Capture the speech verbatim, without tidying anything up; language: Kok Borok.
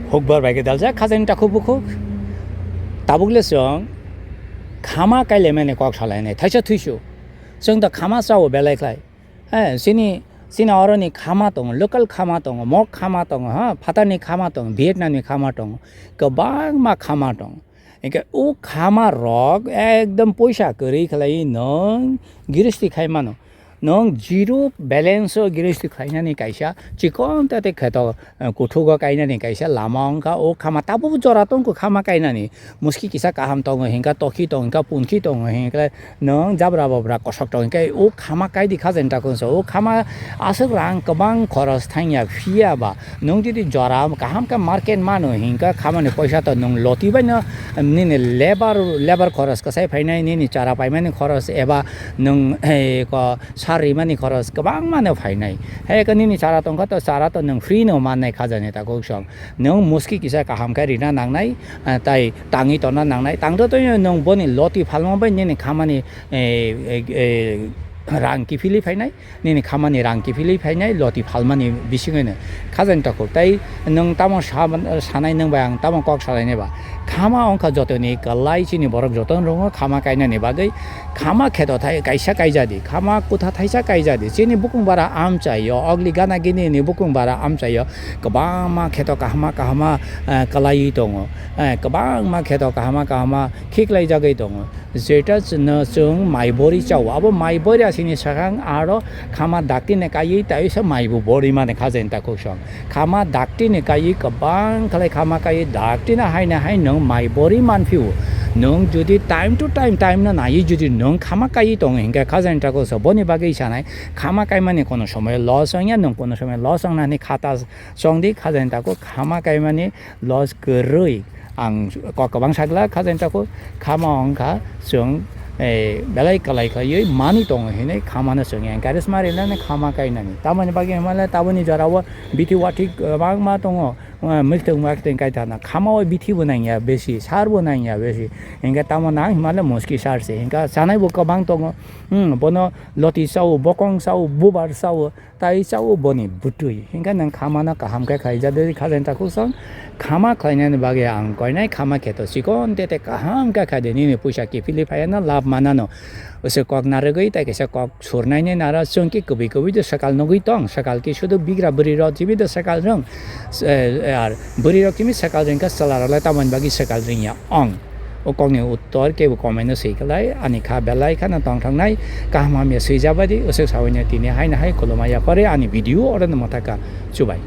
Hukbar bai khe daljak khajani takhuk bukhuk. Tabuk le chwng khama kailaimani kok salainai, thaisa thuisu. Chwng da khama chao belai khlai. He, chini, chini oroni khama tongo, local khama tongo, mok khama tongo, ha, phatarni khama tongo, Vietnamni khama tongo, kwbangma khama tongo. Hinkhe o khama rok ekdom poisa kwrwi khlai nwng giristi khai mano. Nwng zero balance o giristi khlainani kaisa chikon tete kheto, eh, kuthugo kainani kaisa lama wngkha. O khama tabuk jora tongkho khama kainani. Muski kisa kaham tongo hinkha, tokhi tongo hinkha, punki tongo hinkhe, nwng jabra babra kosok tongo hinkhe, o khama kaidi khajani takhuk so. O khama aswk rang kwbang khoros thangya phiya ba, nwng jodi jora kaham khe market mano hinkhe, khamani poisa to nwng loti baino nini lebar, lebar khoros kwsai phainai, nini chara paimani khoros eba nwng, eh, ko sar rimani khoros kwbangmano phainai. Hai khe nini chara tongkha to, chara to nwng free no mannai khajani takhuk song. Nwng muski kisa kaham khe rina nangnai, ah, tai tangwi tongna nangnai. Tangdo to nwng boni loti phalma bai nini khamani, eh, eh, eh, rang kiphilwi phainai, nini khamani rang kiphilwi phainai loti phalmani bisingwino khajani takhuk. Tai nwng tamo sa-, sanai nwng bai ang tamo kok salainai ba? Khama wngkha jotoni kwlai, chini borok jotono rongo khama kainani bagwi. Khama kheto thai kaisa kaijadi, khama kutha thaisa kaijadi. Chini bukung bara amchaio, ogli gana gini ni bukung bara amchaio, kwbangma kheto kahama kahama, eh, kwlaiwi tongo. Eh, kwbangma kheto kahama kahama khiklaijagwi tongo. Jeta chwngno chwng mai bori chao, abo mai bori asini sakang aro khama daktini kaiwi taisa mai bo bori mani khajani takhuk song. Khama daktini kaiwi kwbang khlai khama kaiwi daktino haino hai nwng mai bori manphio. Nwng jodi time to time, time no naiwi jodi nwng khama kaiwi tongo hinkhe khajani takhuk so. Boni bagwi sanai, khama kaimani kono somoy loss wngya, nwng kono somoy loss wngnani khata chongdi. Khajani takhuk khama kaimani loss kwrwi. Ang kok kwbang sagla khajani takhuk, khama wngkha chwng, eh, belai kwlai khlaiwi mani tongo hinwi khamano chwng encourage ma rinani khama kainani. Tamoni bagwi hwnmale taboni jorao bithi wathi kwbangma tongo, eh, mwkhitwng mwkhitwng kaithana. Khamao bithi bo nangya besi, sar bo nangya besi. Hinkhe tamo nang hwnmale muski sar se. Hinkhe chanai bo kwbang tongo. Hmm, bono loti chao, bokong chao, bubar chao. Tai chao boni bwtwi. Hinkhe nwng khamano kaham khe khaijadi khajani takhuk song. Khama khlainani bagwi ang koinai khama kheto chikon tete kaham khe khaidi nini puisa kiphilwi phaiya no lab manano. Usi kok narwgwi tai kaisa kok surnaini nara chwngki kwbwi kwbwi do swkal nugwi tong. Swkal ki sudu bigra bwrwi rok chimi do swkal rwng. Eh, ar bwrwi rok chimi swkal rwngkha chwla rok le tamoni bagwi swkal rwngya ong. O kokni uttor kebo comment o swi khlai, ani kha belai kheno tongthoknai, kaham hamya swijabadi, usuk sawino tini haino hai khulumaya pore ani video oro no mwthaka. Chubai.